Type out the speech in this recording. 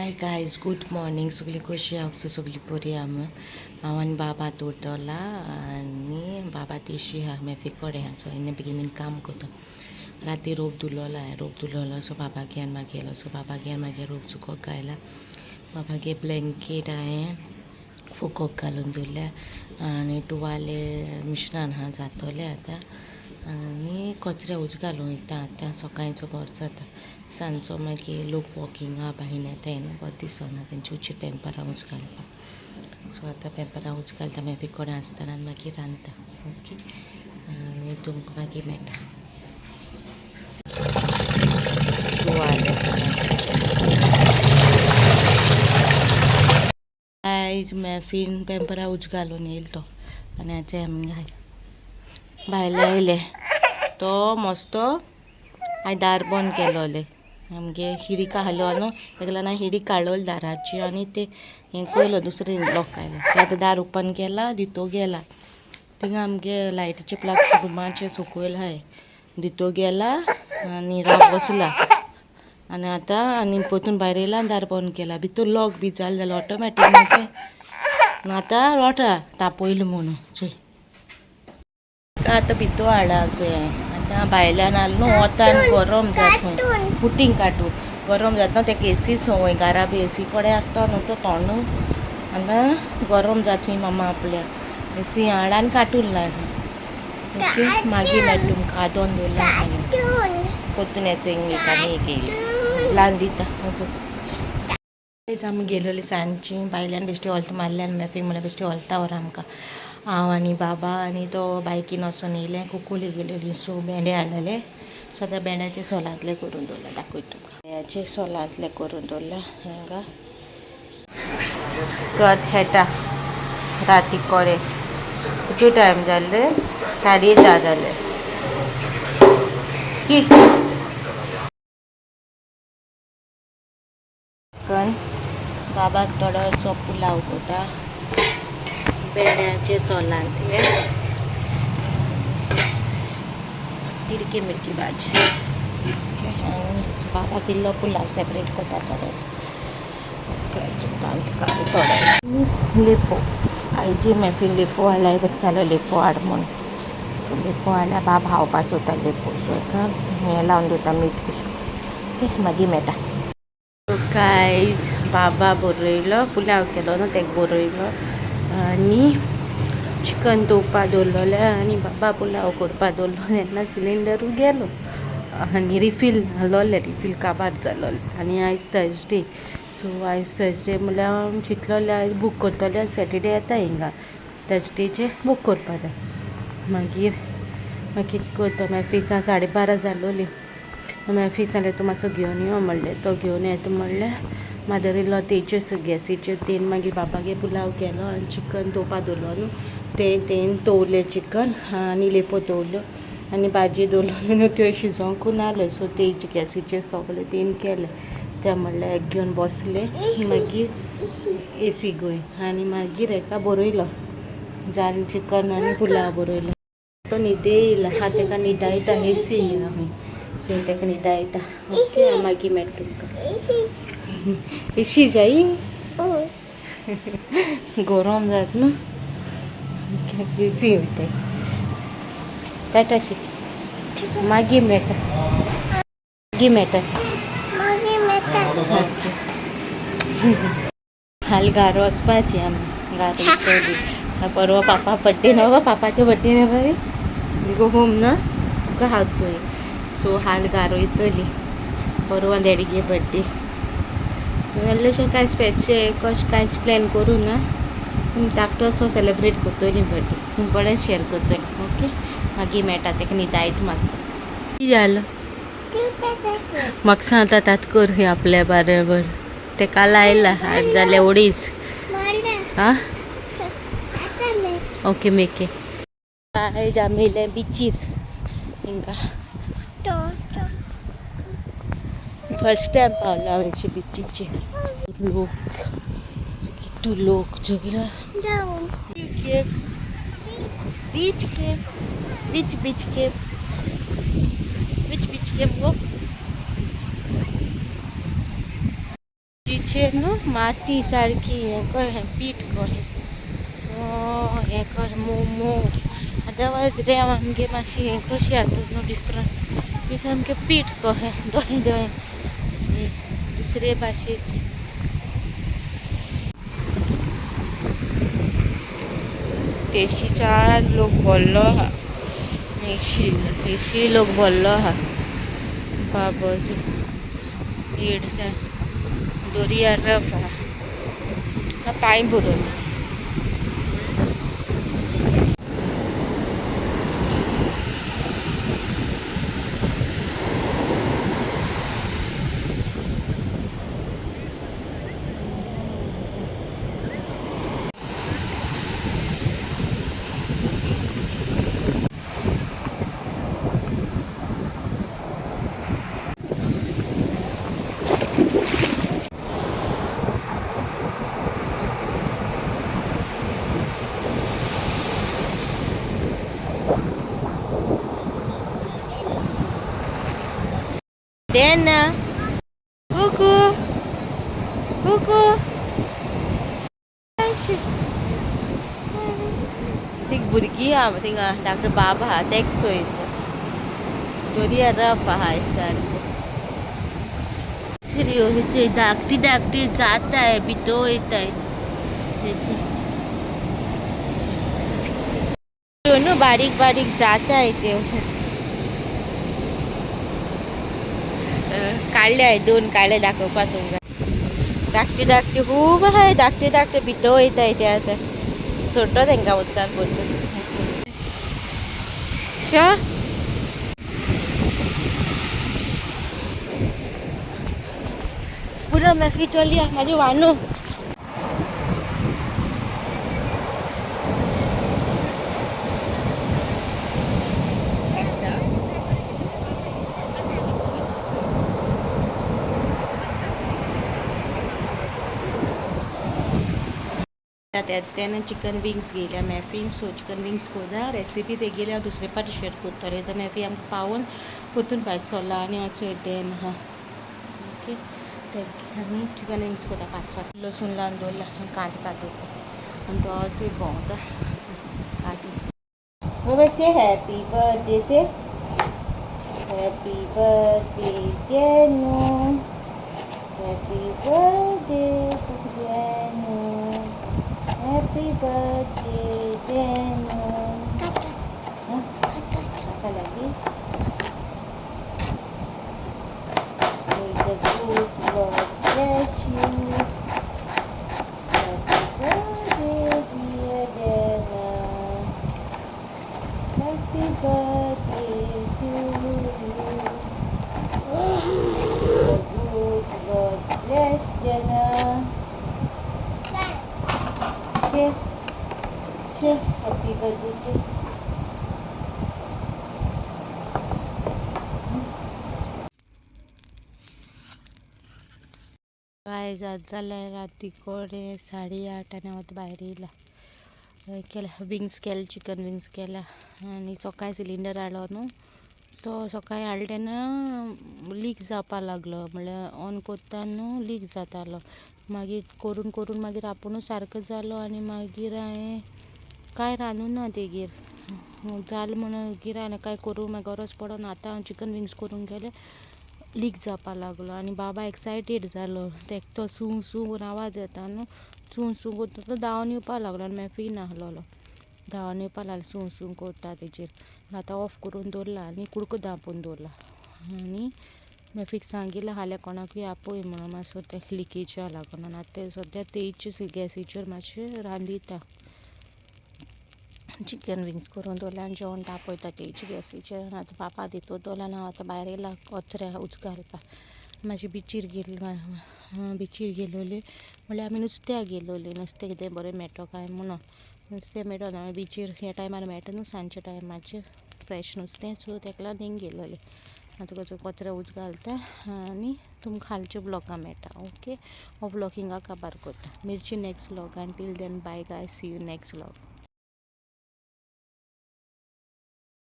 Hi guys, good morning. सगळी कशी आसा? सगळी बरी आहा. हांव आनी बाबा उठला आनी बाबा तेशी आहा, मेफी कडेन आहा. सो हिणे बेगीन काम करता. राती रोप धुलोलो हांवें. रोप धुलोलो, सो बाबा घेवन मागीर गेलो. सो बाबा घेवन मागीर रोप सुकोवंक घायला. बाबागे ब्लँकेट हांवें फुकोक घालून दवरल्या आनी तुवाले मिशनान आहा, जातोले आतां. आनी कचऱ्या उज घालूंक वयता आतां. सकाळचो बरो जाता, सांजचो मागीर लोक वॉकिंगा बाहीन येताय न्हू, बरें दिसना तेंचे उची पेंपरां उज घालपाक. सो आतां पेंपरां उज घालता मेफी कडेन आसतना आनी मागीर रांदता. ओके, आनी तुमकां मागीर मेळटा. तुवाले. आयज मॅफीन पेंपरा उज घालून येयल तो आनी आतां आमी घाल भायले आयले. तो मस्तो हांवें दार बंद केलोलें. आमगे खिडकी आहलो न्हू, तेका लागून हांवें खिडकी काडलोली दाराची आनी ते हें कयलो, दुसरें लॉक आयलो. ते आतां दार ओपन केला, दितो गेला. थिंगा आमगे लायटीचे प्लग रुमाचे सकयल आहाय. दितो गेला आनी राव बसला आनी आतां आनी परतून भायर येयला आनी दार बंद केला. भितर लॉक बी जालें जाल्यार ऑटोमॅटीक न्हू तें. आतां रोटा तापयलें म्हणून. चोय, आतां भितर हाडला. चोय, आतां भायल्यान हाडलो न्हू, वतान गरम जाता थंय. पुटींग काडून गरम जाता न्हू तेका. एसी संवय, घरा बी एसी कडेन आसता न्हू तो थोंड. आतां गरम जाता थंय मामा आपल्या एसी हाड आनी काटून लाय. ओके, मागीर मेळटा तुमकां. आदोन दवरला, मागीर परतून येता. इंग्लिकांनी एक ल्हान दिता. आमी गेलेली सांजची भायल्यान, बेश्टी ओल्त मारल्यान मॅफीक म्हणल्यार बेश्टी ओल्ता व्हर आमकां. हांव आनी बाबा आनी तो बायकीन वचोन येयले. कुकुली गेलेली, सो भेंडे हाडलेले. सो आतां भेंड्याचे सोलांतले करून दवरला. दाखयता तुमकां. भेंड्याचे सोलांतले करून दवरला हांगा. सो आतां हेटा राती कोडे कितू टायम जाले? 10:30 जाले की चिकन. बाबाक थोडोसो पुलाव करता, भेंड्याचे सोलांतले, तिडकी मिरकी भाजी. आनी बाबाक इल्लो पुलाव सेपरेट करता थोडोसो. थोडो लेपो. आयजूय मेफीन लेपो हाडला. ताका सांगलो लेपो हाड म्हूण. सो लेपो हाडला. बाब खावपा सोदता लेपो. सो हेका हें लावन दवरता, मीठ बी. ओके, मागीर मेळटा. गायज, बाबा बरयलो, पुलाव केलो न्हू तेका बरयलो आनी चिकन तोवपा दवरलोलें आनी बाबा पुलाव करपा दवरलो तेन्ना सिलिंडरू गेलो आनी रिफील आहलोलें, रिफील काबार जालोलें. आनी आयज थर्सडे. सो आयज थर्सडे म्हणल्यार चिंतलोलें आयज बूक करतलें आनी सॅटर्डे येता हिंगा. थर्सडेचें बूक करपा जाय. मागीर मागीर कितें करता? मागीर फिसा 12:30 जालोलीं. मागीर सांगलें, तूं मातसो घेवन यो म्हणलें. तो घेवन येता म्हणलें. मादर इन लॉ तेचेर गॅसीचेर तेन मागीर बाबागे पुलाव केलो आनी चिकन तोवपा दवरलो न्हू तें, तेन तोवलें चिकन आनी लेपो तोवल्यो आनी भाजी दवरलोली न्हू त्यो शिजोवंकू नासल्यो. सो तेज गॅसीचेर सगळें तेन केलें. तें म्हणल्यार एक घेवन बसलें, मागीर एसी गोय आनी मागीर हेका बरयलो. जालें चिकन आनी पुलाव बरयलो. तो न्हिदे येयला हा, तेका न्हिदायता. एसी आमी, सो तेका न्हिदायता. ओके, मागीर मेळटा तुमकां. एशी जायी, गरम जात न्हू, एसी वयताय. टाटा शी, मागीर मेळटा, मागीर मेळटा. ओके, हाल घार वचपाची आमी. घार वयतली. परवा पापा बड्डे ना? बाबा, पापाचे बड्डे ना बाय? गो होम ना तुका हावज गोईंग. सो हाल घार वयतली. परवा डॅडीगे बड्डे. सो व्हडलेशें कांय स्पेशल कशें कांयच प्लॅन करूं ना. धाकटो असो सेलेब्रेट करतली बड्डे, तुमचे कडेन शेअर करतली. ओके, मागीर मेळटा. तेका न्हिदायत मातसो. कितें जालें? म्हाका सांगता तात कर आपल्या बरोबर. तेका लायला आनी जालें 2.5. आं, ओके मेके. आयज आमी येयले बिचीर. हिंगा फर्स्ट टायम पावलो हांव हेचे बिचीचेर. लोक कितू लोक सगळे. बीच के बीच, बीच के बीच, बीच के गो. मातयेचेर न्हू माती सारकी हें कशें पीठ कशें. सो हें कशें मोव मोव. अदरवायज रेंव आमगे मातशी हें कशी आसत न्हू डिफरंट. ही सामकें पीठ कशें धवें धवें दुसरे भाशेचे. तेशी चार लोक भरलो आहा. हेशी लोक भरलो आहा. बाबज हेडसा दर्या रफ आहा. पांय भरून. Dena, कुकू कुकू. ती भुरगीं आहा थिंगा डॉक्टर बाबा आहा तेक चोयता. दर्या रफ आहा सारको. दुसरी धाकटी धाकटी जाताय भितर वयताय. न्हू बारीक बारीक जाताय त्यो. काडले हांवें दोन काडले दाखोवपा तुमकां. धाकटी धाकटी खूब आहाय. धाकटे धाकटे भितर वयताय ते आतां. सोडटो तेंकां उदकान परतून. शो पुरो मेफी चलया म्हाजी वानू. त्यानं चिकन विंग्स गेल्या मॅफीन. सो चिकन विंग्स कोरता रेसिपी ते गेल्या हांव दुसरे पाटी शेअर करतलें. तर मॅफी आमकां पावोवन परतून भायर सरला आनी अशें देन आहा. ओके आमी चिकन विंग्स करता फास्ट फास्ट. लसूण लावन दवरला कांदो कातरता आनी तो थंय भोंवता काडून. बाबा से happy birthday Se. Happy birthday Denu. Happy birthday Denu. Happy birthday Denu. Kaka lagi. May the good Lord bless you. Happy birthday dear Dena. Happy birthday to you. The good Lord bless Dena. Say, say, happy birthday, say. Guys आज जाल्यार राती कडेन 8:30 आनी हांव आतां भायर येयला. केला विंग्स केले, चिकन विंग्स केला. आनी सकाळीं सिलिंडर हाडलो न्हू तो सकाळीं हाडलो तेन्ना लीक जावपा लागलो. म्हणल्यार ऑन करता न्हू लीक जातालो. मागीर करून करून मागीर आपुणूच सारको जालो आनी मागीर हांवें कांय रांदूं ना तेगेर. जालें म्हणून हांवें कांय करूं मागीर गरज पडना. आतां हांव चिकन विंग्स करूंक गेलें लीक जावपा लागलो आनी बाबा एक्सायटेड जालो. तेका तो सूं सूं करून आवाज येता न्हू सूं सूं करता तो धांवन येवपा लागलो आनी मागीर फी नासलेलो. धांवन येवपा लागलो सूं सूं करता तेजेर. आतां ऑफ करून दवरला आनी कुडको धांपून दवरला. आनी मॅफीक सांगिल्लें फाल्यां कोणाकूय आपय म्हणून मातसो ते लिकेजा लागून. आतां ते सद्या तेच गॅसीचेर मातशें रांदिता. चिकन विंग्स करून दवरल्या आनी जेवण तापयता तेच गॅसीचेर. आतां पापा दितो दवरला आनी हांव आतां भायर येयला कचऱ्या उजो घालपाक. मातशें बिचीर गेली बिचीर गेलोली म्हणल्यार आमी नुस्त्याक गेलोली. नुस्तें कितें बरें मेळटा काय म्हणून. नुस्तें मेळना बिचीर ह्या टायमार मेळटा न्हू सांजच्या टायमाचेर फ्रेश नुस्तें. सो तेका लागून थिंग गेलोली. आतां कसो कचरो उजो घालता आनी तुमकां हालच्या ब्लॉगां मेळटा. ओके हो ब्लॉग हिंगा काबार करता. मिरची next व्लॉगान. Till then bye guys, see you next vlog.